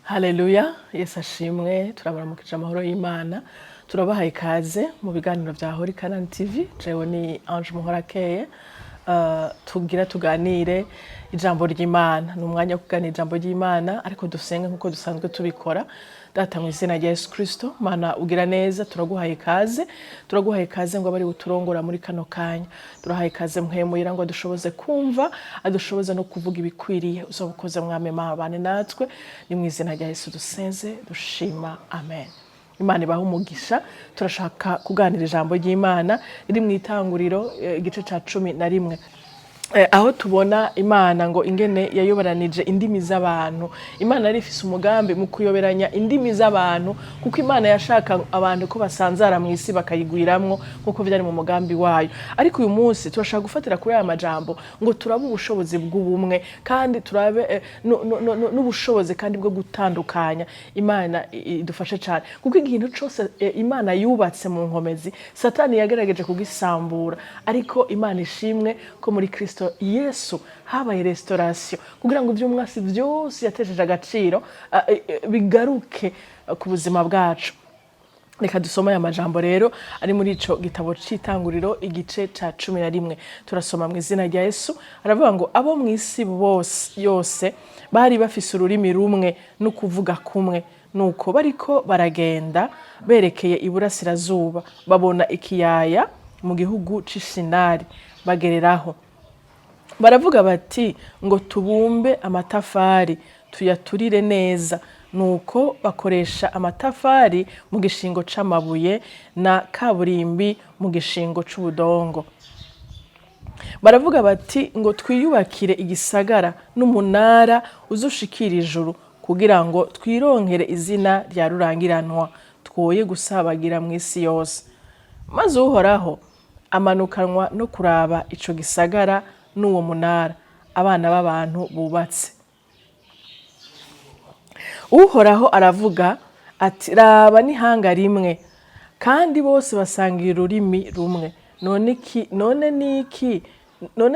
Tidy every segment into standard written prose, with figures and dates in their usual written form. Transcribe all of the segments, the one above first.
Haleluya, Yesu ashimwe. Turabaramukije amahoro y'Imana, turabahaye ikaze mu biganiro vya Holy Canaan TV. Jewe ni Ange Muhorakeye. Tugira tuganire ijambo ry'Imana. Ni umwanya wo kuganira ijambo ry'Imana, ariko dusenge nk'uko dusanzwe tubikora. Data, mu izina rya Yesu Kristo, Mana ugira neza, turaguhaye ikaze, turaguhaye ikaze ngo abe ari uturongora muri kano kanya. Turahaye ikaze Mpwemu Yera ngo adushoboze kumva, adushoboze no kuvuga ibikwiriye. Uzoba ukoze, Mwami, mabane natwe. Ni mu izina rya Yesu dusenze dushima, amen. Imana ibahe umugisha. Turashaka kuganira ijambo ry'Imana riri mu Itanguriro, igice ca 11, aho tubona Imana ngo ingene yayoberanije indimi z'abantu. Imana yari ifise umugambi mu kuyoberanya indimi z'abantu, kuko Imana yashaka abantu ko basanzara mu isi bakayigwiramwo, nk'uko vyari mu mugambi wayo. Ariko uyu munsi turashaka gufatira kuri aya majambo ngo turabe ubushobozi bw'ubumwe, kandi turabe n'ubushobozi kandi bwo gutandukanya. Imana idufashe cane, kuko ikintu cose Imana yubatse mu nkomezi, Satani yagerageje kugisambura. Ariko Imana ishimwe ko muri Kristo Yesu habaye restauration, kugira ngo ivy'umwasi vyose yatesheje agaciro bigaruke ku buzima bwacu. Reka dusome aya majambo rero ari muri ico gitabo c'Itanguriro, igice ca 11. Turasoma mu izina rya Yesu. Aravuga ngo: "Abo mu isi bose yose bari bafise ururimi rumwe n'ukuvuga kumwe. Nuko bariko baragenda berekeye iburasirazuba, babona ikiyaya mu gihugu c'Ishinari, bagereraho. Baravuga bati: 'Ngo tubumbe amatafari, tuyaturire neza.' Nuko bakoresha amatafari mu gishingo c'amabuye, na kaburimbi mu gishingo c'ubudongo. Baravuga bati: 'Ngo twiyubakire igisagara n'umunara uzoshikira ijuru, kugira ngo twironkere izina rya rurangiranwa, twoye gusabagira mu isi yose.' Maze Uhoraho amanukanwa no kuraba ico gisagara n'uwo munara abana b'abantu bubatse. Uhoraho aravuga ati: 'Raba, n'ihanga rimwe, kandi bose basangira ururimi rumwe. None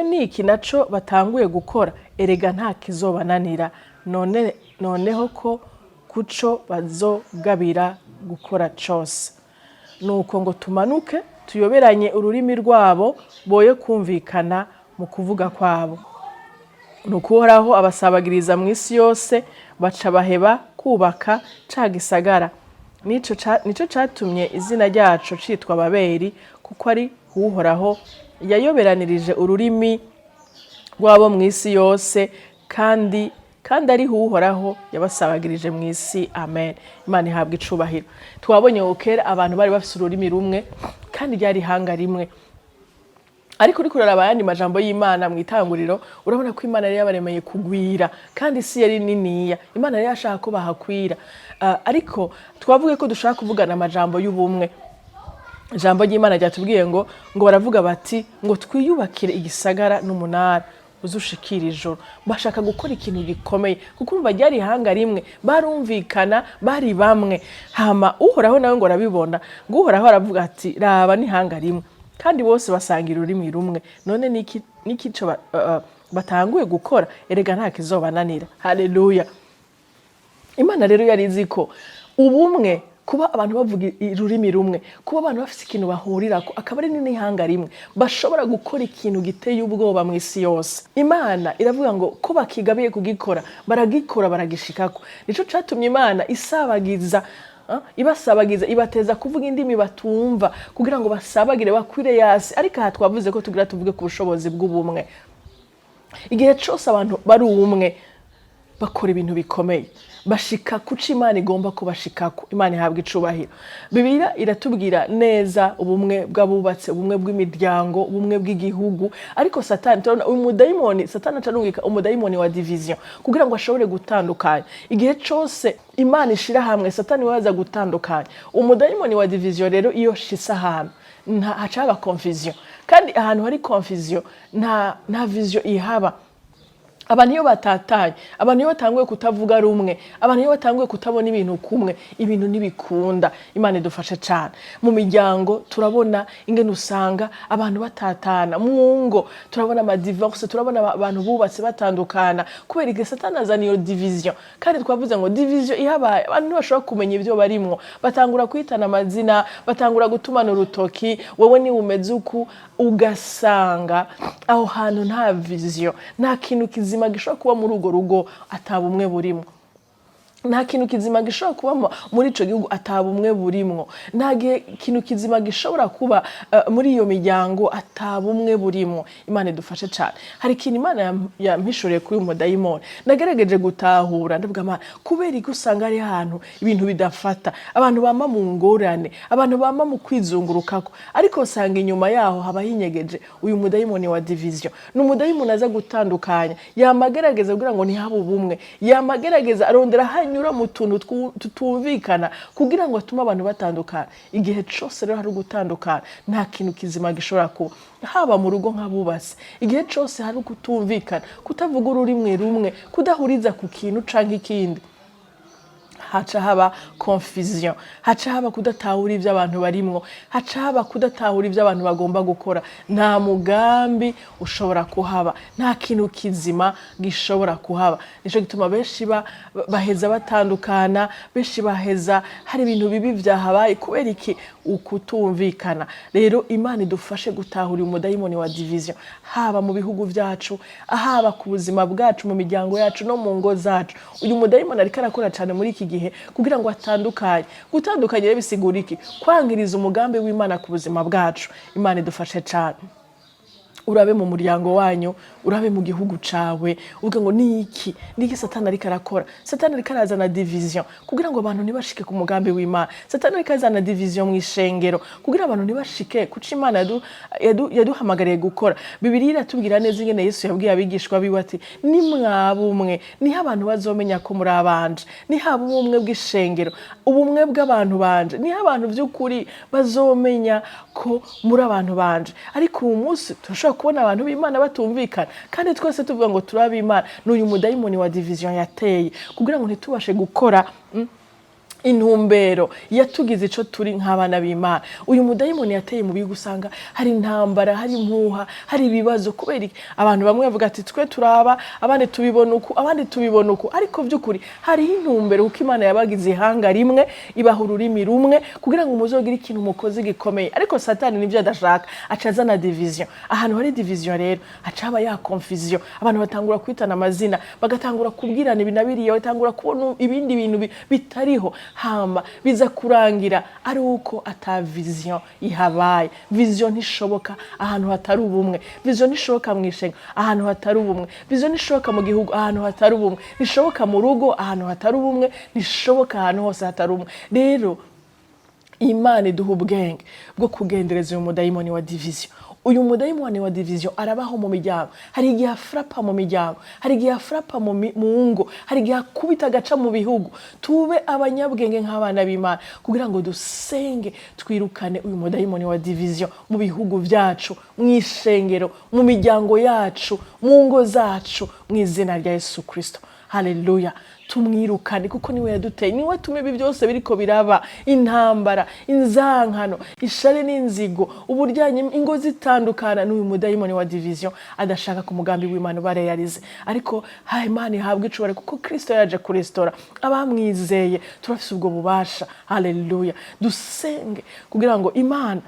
niki naco batanguye gukora? Erega nta kizobananira. None noneho ko kuco bazogabira gukora cose. Nuko ngo tumanuke, tuyoberanye ururimi rwabo, boye kumvikana mu kuvuga kwabo.' Nuko Uhoraho abasabagiriza mu isi yose, baca baheba kubaka ca gisagara. Nico catumye izina ryaco citwa Babeli, kuko ari Uhoraho yayoberanirije ururimi rw'abo mu isi yose, kandi ari Uhoraho yabasabagirije mu isi." Amen. Imana ihabwa icubahiro. Twabonye ngo kera abantu bari bafise ururimi rumwe, kandi ryari ihanga rimwe. Ariko uriko uraraba ayandi majambo y'Imana mu Itanguriro, urabona ko Imana yari yabaremeye kugwira, kandi isi yari niniya. Imana yari yashaka ko bahakwira. Ariko twavuge ko dushaka kuvugana amajambo y'ubumwe. Ijambo ry'Imana ryatubwiye ngo baravuga bati: "Ngo twiyubakire igisagara n'umunara uzushikira ijoro." Bashaka gukora ikintu gikomeye, kuko umva ryari ihanga rimwe, barumvikana, bari bamwe. Hama Uhoraho nawe ngo arabibona, ngo Uhoraho aravuga ati: "Raba, n'ihanga rimwe, kandi bose basangira ururimi rumwe. None niki ico batanguye gukora? Erega nta kizobananira." Haleluya. Imana rero yari izi ko ubumwe, kuba abantu bavuga ururimi rumwe, kuba abantu bafise ikintu bahurirako, akaba ari n'ihanga rimwe, bashobora gukora ikintu giteye ubwoba mu isi yose. Imana iravuga ngo ko bakigabiye kugikora, baragikora, baragishikako. Nico catumye Imana isabagiza, ibasabagiza, ibateza kuvuga indimi batumva, kugira ngo basabagire, bakwire yasi. Ariko aha twavuze ko tugira tuvuge ku bushobozi bw'ubumwe. Igihe cose abantu bari ubumwe, bakora ibintu bikomeye, bashika kuco Imana igomba kubashikako. Imana ihabwa icubahiro. Bibiliya iratubwira neza ubumwe bw'abubatse, ubumwe bw'imiryango, ubumwe bw'igihugu. Ariko Satani, turabona uyu mudayimoni, Satani acarungika umudayimoni wa division kugira ngo ashobore gutandukanya. Igihe cose Imana ishira hamwe, Satani we aza gutandukanya. Umudayimoni wa division rero iyo shise ahantu, haca haba confusion, kandi ahantu hari confusion nta vision ihaba. Abantu iyo batatanye, abantu iyo batanguye kutavuga rumwe, abantu iyo batanguye kutabona ibintu kumwe, ibintu ntibikunda. Imana idufashe cyane. Mu miryango turabona ingene usanga abantu batatana, mu ngo turabona amadivorce, turabona abantu bubatse batandukana kubera igihe Satani azana iyo division. Kandi twavuze ngo division ihabaye, abantu ntibashobora kumenya ibyo barimwo, batangura kwitana amazina, batangura gutumana urutoki: "Wowe ni umeze uku." Ugasanga aho hantu nta vision, nta kintu kizima gishobora kuba muri urwo rugo atabumwe burimo, nta kintu kizima gishobora kuba muri ico gihugu atabumwe burimwo, nta kintu kizima gishobora kuba muri iyo miryango atabumwe burimwo. Imana idufashe cyane. Hari ikintu Imana yampishuriye kuri uyu mudayimoni nagerageje gutahura. Ndavuga: "Mana, kubera iki usanga hari ahantu ibintu bidafata, abantu bama mu ngorane, abantu bama mu kwizungurukako?" Ariko usanga inyuma yaho haba hinyegeje uyu mudayimoni wa division. Ni umudayimoni aza gutandukanya, yamagerageza kugira ngo ntihabe ubumwe, yamagerageza arondera hanyura mu tuntu tutumvikana kugira ngo atume abantu batandukana. Igihe cose rero hari ugutandukana, nta kintu kizima gishobora kuba, haba mu rugo nk'abubatse. Igihe cose hari ukutumvikana, kutavuga ururimi rumwe, kudahuriza ku kintu canke ikindi, haca haba confusion, haca haba kudatahura ibyo abantu barimwo, haca haba kudatahura ibyo abantu bagomba gukora. Nta mugambi ushobora kuhaba, nta kintu kizima gishobora kuhaba. Nico gituma benshi baheza batandukana, benshi baheza hari ibintu bibi vyahabaye. Kubera iki? Ukutumvikana. Rero Imana idufashe gutahura uyu mudayimoni wa division, haba mu bihugu vyacu, haba ku buzima bwacu, mu miryango yacu no mu ngo zacu. Uyu mudayimoni ariko arakora cyane muri iki gihe kugira ngo atandukanye. Gutandukanya rero bisigura iki? Kwangiriza umugambi w'Imana ku buzima bwacu. Imana idufashe cyane. Urabe mu muryango wanyu, urabe mu gihugu cawe, uvuge ngo: "Ni iki? Ni iki Satani ariko arakora?" Satani ariko arazana division kugira ngo abantu ntibashike ku mugambi w'Imana. Satani ariko arazana division mu ishengero kugira abantu ntibashike kuco Imana yaduhamagariye gukora. Bibiliya iratubwira neza ingene Yesu yabwiye abigishwa biwe ati: "Nimwaba umwe, niho abantu bazomenya ko muri abanje, nihaba ubumwe bw'ishengero, ubumwe bw'abantu banje, niho abantu by'ukuri bazomenya ko muri abantu banje." Ariko uyu munsi turashobora kubona abantu b'Imana batumvikana, kandi twese tuvuga ngo turi ab'Imana. Ni uyu mudayimoni wa division yateye kugira ngo ntitubashe gukora intumbero yatugize ico turi nk'abana b'Imana. Uyu mudayimoni yateye mu bihugu, usanga hari intambara, hari impuha, hari ibibazo. Kubera iki? Abantu bamwe bavuga ati: "Twe turaba," abandi tubibona uku, abandi tubibona uku. Ariko by'ukuri hariho intumbero, kuko Imana yabagize ihanga rimwe, ibaha ururimi rumwe kugira ngo muzogire ikintu mukoze gikomeye. Ariko Satani nivyo adashaka, aca azana division. Ahantu hari division rero haca haba ya confusion, abantu batangura kwitana amazina, bagatangura kubwirana ibi na biriya, batangura kubona ibindi bintu bitariho. Hama biza kurangira ari uko ata vision ihabaye. Vision ntishoboka ahantu hatari ubumwe. Vision ntishoboka mu ishenga ahantu hatari ubumwe. Vision ntishoboka mu gihugu ahantu hatari ubumwe. Ntishoboka mu rugo ahantu hatari ubumwe. Ntishoboka ahantu hose hatari ubumwe. Rero Imana iduha ubwenge bwo kugendereza uyu mudayimoni wa division. Uyu mudayimoni wa division arabaho mu miryango. Hari igihe afrapa mu miryango, hari igihe afrapa mu ngo, hari igihe akubita agaca mu bihugu. Tube abanyabwenge nk'abana b'Imana kugira ngo dusenge, twirukane uyu mudayimoni wa division mu bihugu byacu, mu ishengero, mu miryango yacu, mu ngo zacu, mu izina rya Yesu Kirisito. Haleluya! Tumwirukane kuko niwe yaduteye, niwe atuma ibi byose biriko biraba: intambara, inzankano, ishari n'inzigo, uburyanye, ingo zitandukana. N'uyu mudayimoni wa division adashaka ku mugambi w'Imana ubareyarize. Ariko ha Imana ihabwa icubahiro kuko Kristo yaje kuresitora abamwizeye. Turafise ubwo bubasha. Haleluya! Dusenge kugira ngo Imana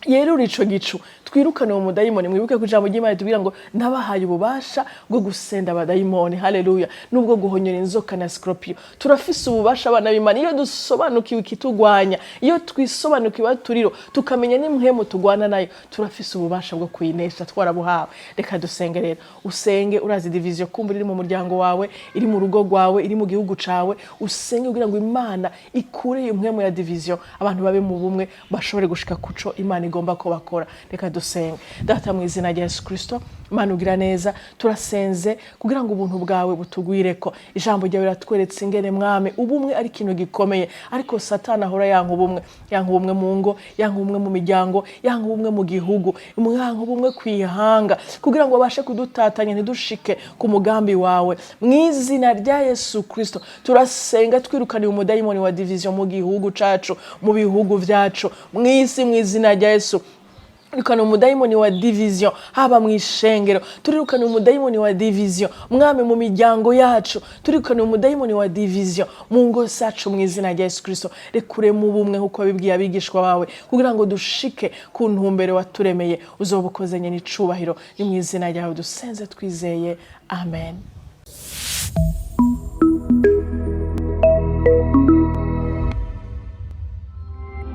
yerura ico gicu, twirukane uwo mudayimoni. Mwibuke ko ijambo ry'Imana ritubwira ngo: "Nabahaye ububasha bwo gusenda abadayimoni," haleluya, nubwo guhonyora inzoka na scorpion. Turafise ububasha, abana b'Imana, iyo dusobanukiwe ikitugwanya, iyo twisobanukiwe aho turiro, tukamenya n'impwemu tugwana nayo, turafise ububasha bwo kuyinesha, twarabuhawe. Reka dusenge rero. Usenge. Urazi division kumva iri mu muryango wawe, iri mu rugo rwawe, iri mu gihugu cawe. Usenge kugira ngo Imana ikure iyo mpwemu ya division, abantu babe mu bumwe, bashobore gushika kuco Imana igomba. Igomba ko bakora. Reka dusenge. Data, mu izina rya Yesu Kristo, Imana ugira neza, turasenze kugira ngo ubuntu bwawe butugwireko. Ijambo ryawe riratweretse ingene, Mwami, ubumwe ari ikintu gikomeye, ariko Satani ahora yanka ubumwe, yanka ubumwe mu ngo, yanka ubumwe mu miryango, yanka ubumwe mu gihugu, yanka ubumwe ku ihanga, kugira ngo babashe kudutatanya ntidushike ku mugambi wawe. Mu izina rya Yesu Kristo turasenga, twirukaniye umudayimoni wa division mu gihugu cacu, mu bihugu vyacu, mu isi. Mu izina rya Yesu turirukana umudayimoni wa division haba mu ishengero, turirukana umudayimoni wa division, Mwami, mu miryango yacu, turirukana umudayimoni wa division mu ngo zacu. Mu izina rya Yesu Kristo, rekuremo ubumwe nk'uko wabibwiye abigishwa bawe, kugira ngo dushike ku ntumbero waturemeye. Uzoba ukoze nyene icubahiro. Ni mu izina ryawe dusenze twizeye, amen.